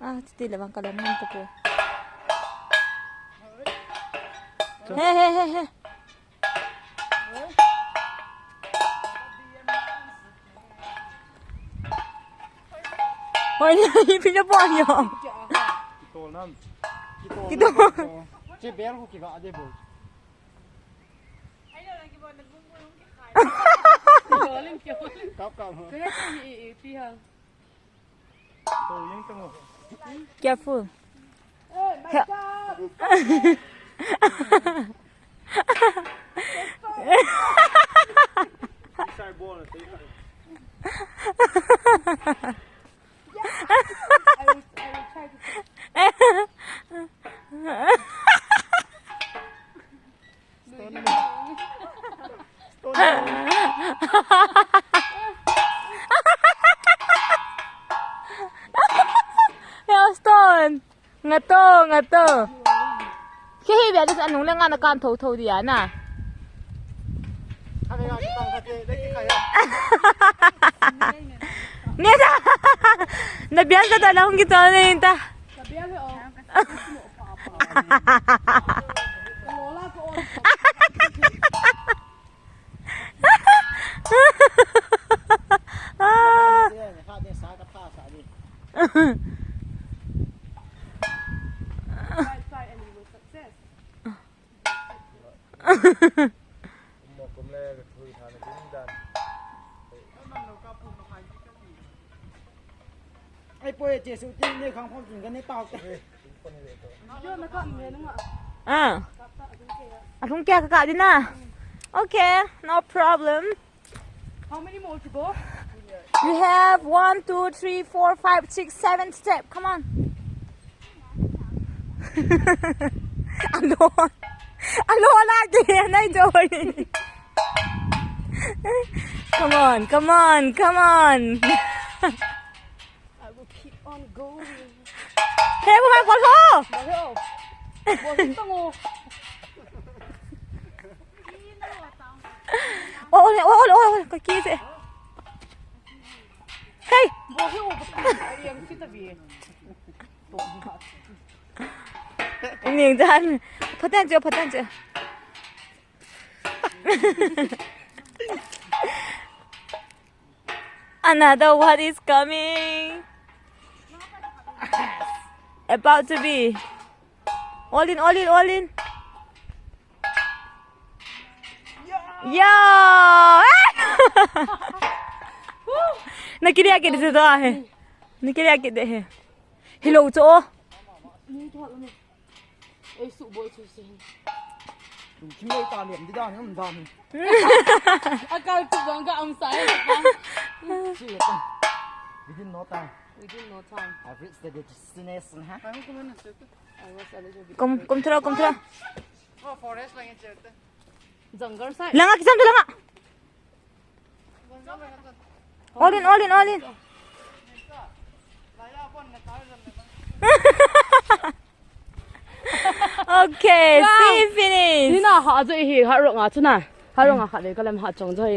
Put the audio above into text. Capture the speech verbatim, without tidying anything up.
Ah, chuti le vang ka lom nang ko. He, he, he, he. Hoi, ni pina po yo. Kitol nam. Kitol. Che bel ko kiga de bo. Kap kap. Kaya ko i i pi ha. Careful. Yo, Stone. Ngato, ngato. Kei hi bia anung le nga na kan tho tho dia na. Ni ta. Na bia ka ta na hung ki ta ni ta. Ai poi che su ti ne khang phong kin ka ne tao te. Ah. Alung kya ka ka di na? Okay, no problem. How many more to go? We have one, two, three, four, five, six, seven step. Come on. Alo. Alo lagi. Anay joy. Come on, come on, come on. I will keep on going. Hey, bukan kau tu. Baru. Baru tu. Oh, oh, oh, oh, oh, kaki saya. Hey. Baru. Yang kita bi. Ini yang jalan. Patan je, patan je. Another one is coming. About to be. All in, all in, all in. Yeah! Na kiliya kit de to hai. Na kiliya kit de hai. Hello, cho. Ei, su boi chu si. Tum kim lei ta liam di dan, um dan. A kal tu bang ka um sai. Si le ta. Within no time. Within no time. I've reached the destination, ha? I was a little bit. Kum, kum thura, kum thura. Oh, forest lang in cherte. Jungle side. Langa, kisam tu langa. All in, all in, all in. Okay, wow. See, finish. Ni na ha jo hi, ha ro nga chu na. Ha ro nga kha le ka lam ha chong jo hi.